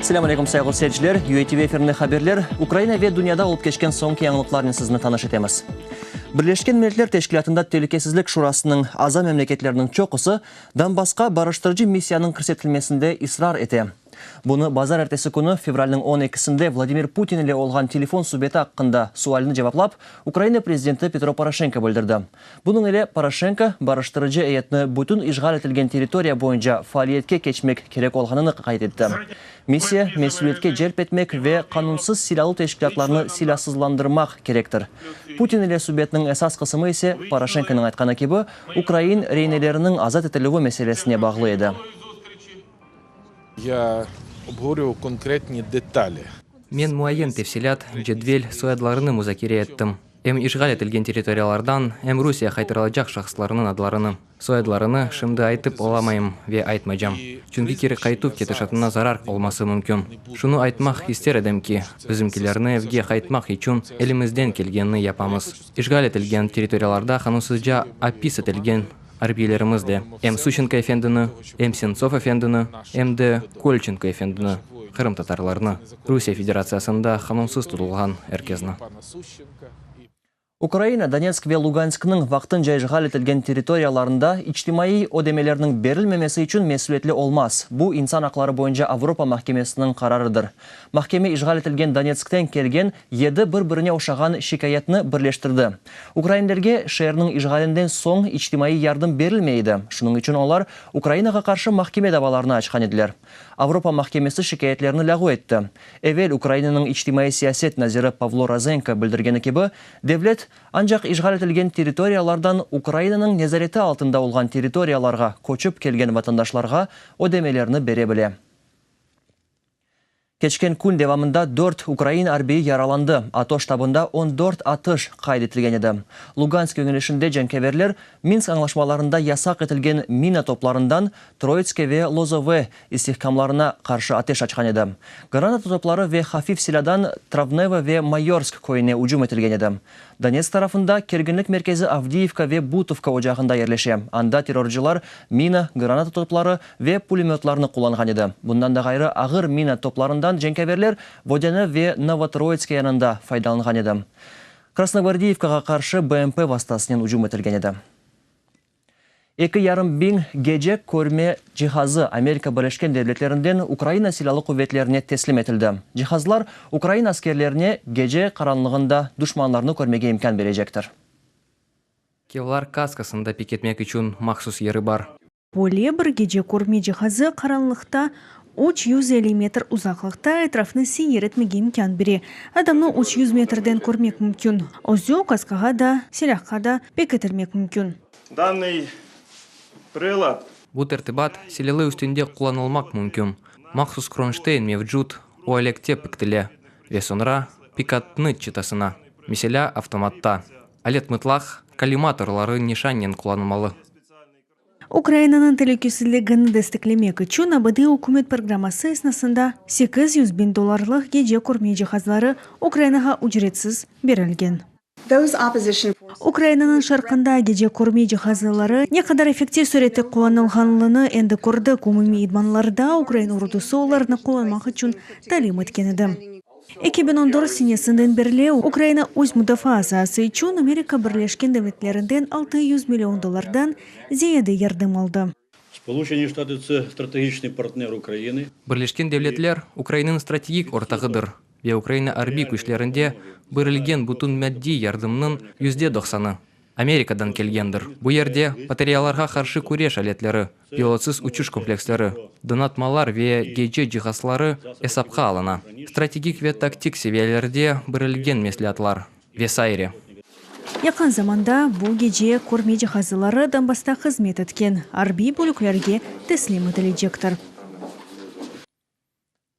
Selâm aleyküm, sayğılı seyirciler! UATV efirinde haberler, Ukraina ve dünyada olıp keçken soñki yañılıqlarnen sizni tanış etemiz. Birleşken Milletler Teşkilâtında Telükesizlik Şurasınıñ aza memleketleriniñ çoqusı Donbassqa barıştırıcı missiyanıñ kirsetilmesinde israr ete. Bunı bazarertesi künü, fevralniñ on ekisinde Vladimir Putin ile olğan telefon subeti aqqında sualini cevaplap, Ukraina prezidenti Petro Poroşenko bildirdi. Bunıñ ile Poroşenko, barıştırıcı eyetni bütün işğal etilgen territoriya boyunca faaliyetke keçmek kerek olğanını qayd etti. Missiya, mesüliyetke celp etmek ve qanunsız silâlı teşkilâtlarnı silâsızlandırmaq kerektir. Putin ile subetniñ esas qısımı ise, Poroşenkonıñ aytqanı kibi, ukrain reineleriniñ azat etilüvi meselesine bağlı edi. Ya obgovorüvav konkretni detali. Men muayyen tefsilât, cedvel, soyadlarını muzakere ettim. Em işğal etilgen territoriyalardan, em Rusiye qaytarılacaq şahıslarnıñ adlarını, soyadlarını şimdi aytıp olamayım ve aytmaycam. Çünki keri qaytuv ketişatına zarar olması mümkün. Şunı aytmaq ister edim ki, bizimkilerni evge qaytmaq içün elimizden kelgenini yapamız. İşğal etilgen territoriyalarda qanunsızca apis etilgen Arbiylerimiz de, em Suşenko efendini, em Sentsov efendini, em de Kolçenko efendini, qırımtatarlarnı, Rusiye Federatsiyasında qanunsız tutulğan er kezni. Ukraina Donetsk ve Lugansknıñ vaqtınca işğal etilgen territoriyalarında içtimaiy ödemelerniñ berilmemesi içün mesüliyetli olmaz. Bu, İnsan aqları boyunca Avropa mahkemesiniñ qararıdır. Mahkeme işğal etilgen Donetskten kelgen yedi bir-birine oşağan şikâyetni birleştirdi. Ukrainlerge şeerniñ işğalinden soñ içtimaiy yardım berilmey edi, şunıñ içün olar Ukrainağa qarşı mahkeme davalarını açqan ediler. Avropa mahkemesi şikâyetlerni lâğu etti. Evel Ukrainanıñ içtimaiy siyaset naziri Pavlo Rozenko bildirgeni kibi, devlet, ancaq işğal etilgen territoriyalardan Ukrainanıñ nezareti altında olğan territoriyalarğa köçip kelgen vatandaşlarğa ödemelerni bere bile. Keçken kün devamında dört ukrain arbiyi yaralandı, ATO ştabında 14 atış qayd etilgen edi. Lugansk yöñelişinde cenkâverler Minsk añlaşmalarında yasaq etilgen mina toplarından Troitske ve Lozove istihkamlarına qarşı ateş açqan edi. Granata topları ve hafif silâdan Travnevo ve Mayorsk köyüne ücüm etilgen edi. Donetsk tarafında kerginlik merkezi Avdiyivka ve Butovka ocağında yerleşe, anda terrorcılar mina, granata topları ve pulemötlarnı qullanğan edi. Bundan da ğayrı, ağır mina toplarından cenkâverler Vodâne ve Novotroitske yanında faydalanğan edi. Krasnogvardiyivkağa qarşı BMP vastasınen ücüm etilgen edi. 2,5 biñ gece körme cihazı Amerika Birleşken Devletlerinden Ukraina Silâlı Quvetlerine teslim etildi. Cihazlar ukrain askerlerine gece qaranlığında duşmanlarnı körmege imkân berecektir. Kevlar kaskasını da pekitmek içün mahsus yeri bar. Böyle bir gece körme cihazı qaranlıqta 350 metr uzaqlıqta etrafnı seyir etmege imkân bere. Adamnı 300 metrden körmek mümkün. Özü kaskağa da, silâhqa da pekitilmek mümkün. Dannıy prilad. Bu tertibat silâlı üstünde qullanılmaq mümkün. Mahsus kronşteyn mevcut, o alette pekitile ve soñra pikatnı çıtasına, meselâ, avtomatta. Alet mıtlaq kollimatorları nişannen qullanılmalı. Ukrainanıñ telükesizligini desteklemek içün ABD ükümet programması esnasında 800 biñ dollarlıq gece körme cihazları Ukrainağa ücretsiz berilgen. Ukrainanıñ şarqında gece körme cihazları ne qadar effektiv sürette qullanılğanlını endi kördik, umumiy idmanlarda ukrain ordusı olarnı qullanmaq içün talim etken edi. 2014 senesinden berli Ukraina öz mudafaa saası içün Amerika Birleşken Devletlerinden 600 million dollardan ziyade yardım aldı. Spoluşeni Ştatı tse strategiçnıy partner Ukrainı. Birleşken Devletler, Ukrainanıñ strategik ortağıdır ve Ukraina arbiy küçlerinde berilgen bütün maddiy yardımnıñ %90-ı, Amerikadan kelgendir. Bu yerde batareyalarğa qarşı küreş aletleri, pilotsız uçuş kompleksleri, donatmalar ve gece cihazları esapqa alına, strategik ve taktik seviyelerde berilgen mesleatlar ve saire. Yaqın zamanda bu gece körme cihazları Donbassta hızmet etken arbiy bölüklerge teslim etilecektir.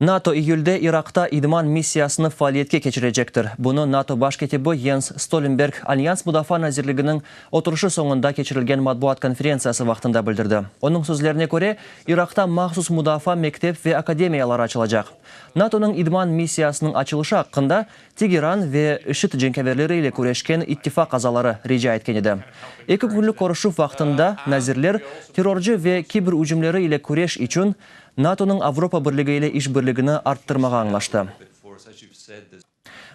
NATO iyülde İraqta idman missiyasını faaliyetke keçirecektir. Bunı NATO baş kâtibi Yens Stoltenberg Alyans Mudafaa nazirliginiñ oturışı soñunda keçirilgen matbuat konferentsiyası vaqtında bildirdi. Onıñ sözlerine köre, İraqta mahsus mudafaa mektep ve akademiyaları açılacaq. NATOnıñ idman missiyasınıñ açılışı aqqında Tegeran ve IŞİD cenkâverleri ile küreşken ittifaq azaları rica etken edi. Eki künlük körüşüv vaqtında nazirler terrorcı ve kiber ücümleri ile küreş içün. NATOnıñ Avropa Birligi ile işbirligini arttırmağa añlaştı.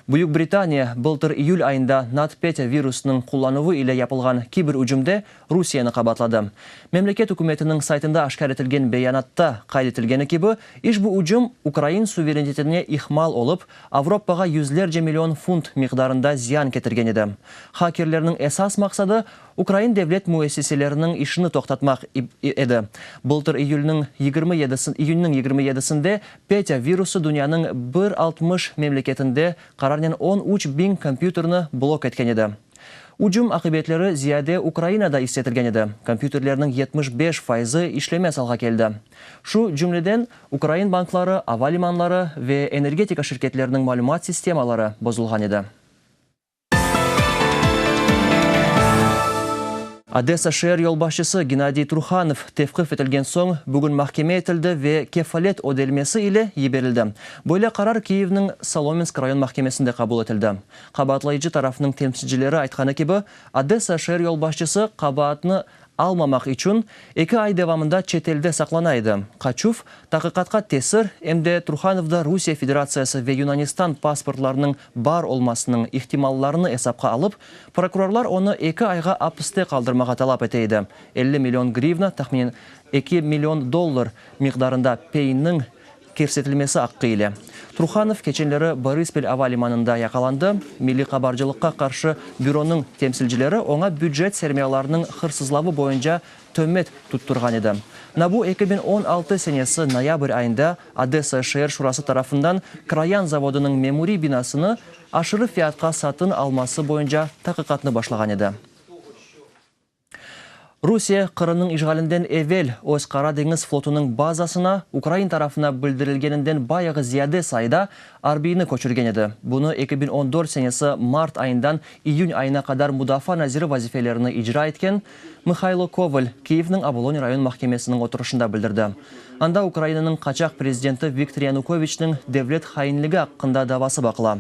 Büyük Britaniya bıltır iyül ayında NotPetya virusınıñ qullanuvı ile yapılğan kiber ücümde Rusiyeni qabaatladı. Memleket ükümetiniñ saytında aşkâr etilgen beyanatta qayd etilgeni kibi, işbu ücüm ukrain suverenitetine ihmal olıp, Avropağa yüzlerce million funt miqdarında ziyan ketirgen edi. Hakerlerniñ esas maqsadı, ukrain devlet müessiseleriniñ işini toqtatmaq edi. Bıltır iyülniñ yigirmi yedisi iyünniñ yigirmi yedisinde Petya virusı dünyanıñ bir 60 memleketinde qararnen 13 biñ kompyuterni blok etken edi. Ücüm aqibetleri ziyade Ukrainada is etilgen edi. Kompyuterlerniñ 75 fayızı işlemez alğa keldi. Şu cümleden, ukrain bankları, ava limanları ve energetika şirketleriniñ malümat sistemaları bozulğan edi. Odessa şeer yolbaşçısı Gennadiy Truhanov tevqif etilgen soñ bugün mahkeme etildi ve kefalet ödelmesi ile yiberildi. Böyle qarar Kiyevniñ Solomensk rayon mahkemesinde qabul etildi. Qabaatlayıcı tarafnıñ temsilcileri aytqanı kibi, Odessa şeer yolbaşçısı qabaatnı almamaq içün eki ay devamında çetelde saqlana edi. Qaçuv, taqiqatqa tesir, em de Truhanovda Rusiye Federatsiyası ve Yunanistan pasportlarınıñ bar olmasınıñ ihtimallarını esapqa alıp, prokurorlar onı eki ayğa apiste qaldırmağa talap ete edi. 50 million grivna, tahminen 2 million dollar miqdarında peyniñ kirsetilmesi aqqı ile. Truhanov keçenleri Borıspil ava limanında yaqalandı. Milliy qabarcılıqqa qarşı büronıñ temsilcileri oña bücet sermiyalarınıñ hırsızlavı boyunca tömet tutturğan edi. NABU 2016 senesi noyabr ayında Odessa şeer şurası tarafından Krayan zavodınıñ memuriy binasını aşırı fiyatqa satın alması boyunca taqiqatnı başlağan edi. Rusiye Qırımnıñ işğalinden evel öz Qara deñiz flotunıñ bazasına ukrain tarafına bildirilgeninden bayağı ziyade sayıda arbiyni köçürgen edi. Bunı 2014 senesi mart ayından iyün ayına qadar mudafaa naziri vazifelerini icra etken Mıhaylo Koval Kiyevniñ Obolon rayon mahkemesiniñ oturışında bildirdi. Anda Ukrainanıñ qaçaq prezidenti Viktor Yanukoviçniñ devlet hainligi aqqında davası baqıla.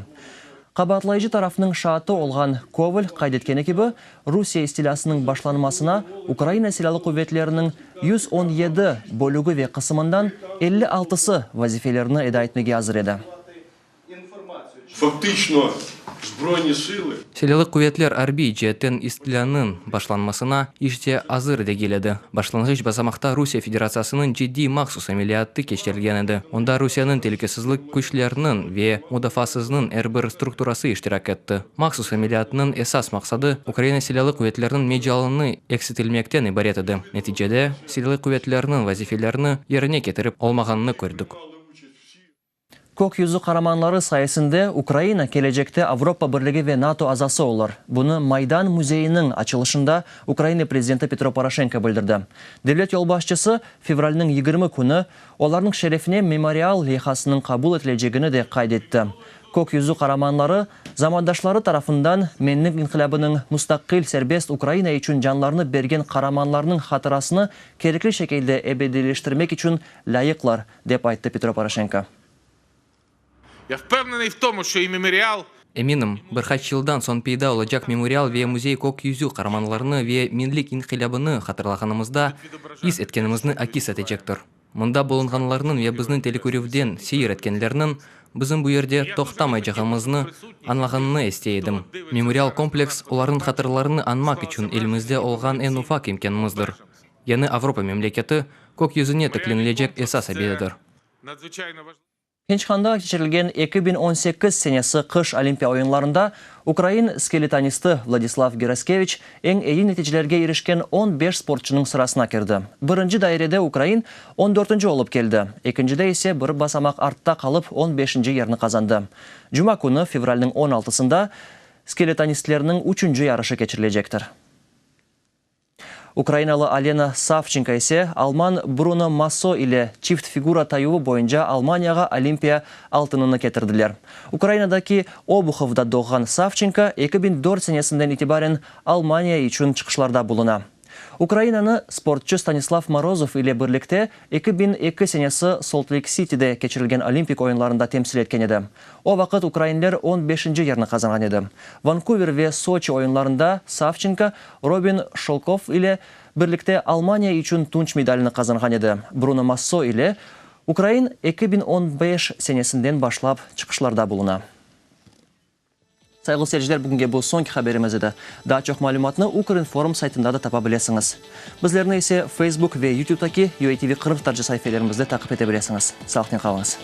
Qabaatlayıcı tarafnıñ şaatı olğan Koval qayd etkeni kibi, Rusiye istilâsınıñ başlanmasına Ukraina Silâlı quvetleriniñ 117 bölügi ve qısımından 56sı vazifelerini eda etmege azır edi. Фактично Збройні сили Silâlı quvetler arbiy ceetten istilânıñ başlanmasına iç de azır degil edi. Başlanğıç basamaqta Rusiye Federatsiyasınıñ ciddiy mahsus ameliyatı keçirilgen edi. Onda Rusiyeniñ telükesizlik küçleriniñ ve mudafaasınıñ er bir strukturası iştirak etti. Mahsus ameliyatnıñ esas maqsadı Ukraina Silâlı quvetleriniñ mecalını eksiltmekten ibaret edi. Neticede silâlı quvetlerniñ vazifelerini yerine ketirip olmağanını kördik. Kök yüzü qaramanları sayesinde Ukraina kelecekte Avropa Birligi ve NATO azası olur. Bunı Maydan müzeyiniñ açılışında Ukraina prezidenti Petro Poroşenko bildirdi. Devlet yolbaşçısı fevralniñ 20 künü olarnıñ şerefine memorial leyhasınıñ qabul etilecegini de qayd etti. Kök yüzü qaramanları zamandaşları tarafından Menlik inqilâbınıñ mustaqil serbest Ukraina içün canlarını bergen qaramanlarnıñ hatırasını kerekli şekilde ebediyleştirmek içün lâyıqlar, dep ayttı Petro Poroşenko. Я впевнений в тому, що і меморіал Eminim, bir qaç yıldan soñ peyda olacaq memorial ve müzey kök yüzü qaramanlarını ve Menlik inqilâbını hatırlağanımızda is etkenimizni akis etecektir. Mında bulunğanlarnıñ ve bizni telekörüvden seyir etkenlerniñ bizim bu yerde toqtamaycağımıznı añlağanını istey edim. Memorial kompleks olarnıñ hatıralarını añmaq içün elimizde olğan eñ ufaq imkânımızdır. Yañı Avropa memleketi kök yüzüne tiklenilecek esas abidedir. Надзвичайно важливо. Phençhanda keçirilgen 2018 senesi qış Olimpiya oyunlarında ukrain skeletonisti Vladislav Geraskeviç eñ eyi neticelerge irişken 15 sportçunıñ sırasına kirdi. Birinci dairede ukrain 14-nci olıp keldi, ekincide ise bir basamaq artta qalıp 15-nci yerni qazandı. Cuma künü, fevralniñ 16-sında, skeletonistlerniñ üçünci yarışı keçirilecektir. Ukrainalı Alena Savçenko ise alman Bruno Masso ile çift figura tayuvı boyunca Almaniyağa Olimpiya altınını ketirdiler. Ukrainadaki Obuhovda doğğan Savçenko 2004 senesinden itibaren Almaniya içün çıqışlarda buluna. Ukrainanı sportçu Stanislav Morozov ile birlikte 2002 senesi Solt-Leyk-Sitide keçirilgen Olimpik oyunlarında temsil etken edi. O vaqıt ukrainler 15-nci yerni qazanğan edi. Vankuver ve Soçi oyunlarında Savçenko Robin Şolkov ile birlikte Almaniya içün tunç medalini qazanğan edi. Bruno Masso ile. Ukrain 2015 senesinden başlap çıqışlarda buluna. Sayğılı seyirciler, bugünge bu soñki haberimiz edi. Daa çoq malümatnı Ukrinform saytında da tapa bilesiñiz. Bizlerni ise Facebook ve YouTube'daki UATV Qırımtatarca saifelerimizde taqip ete bilesiñiz. Sağlıqnen qalıñız.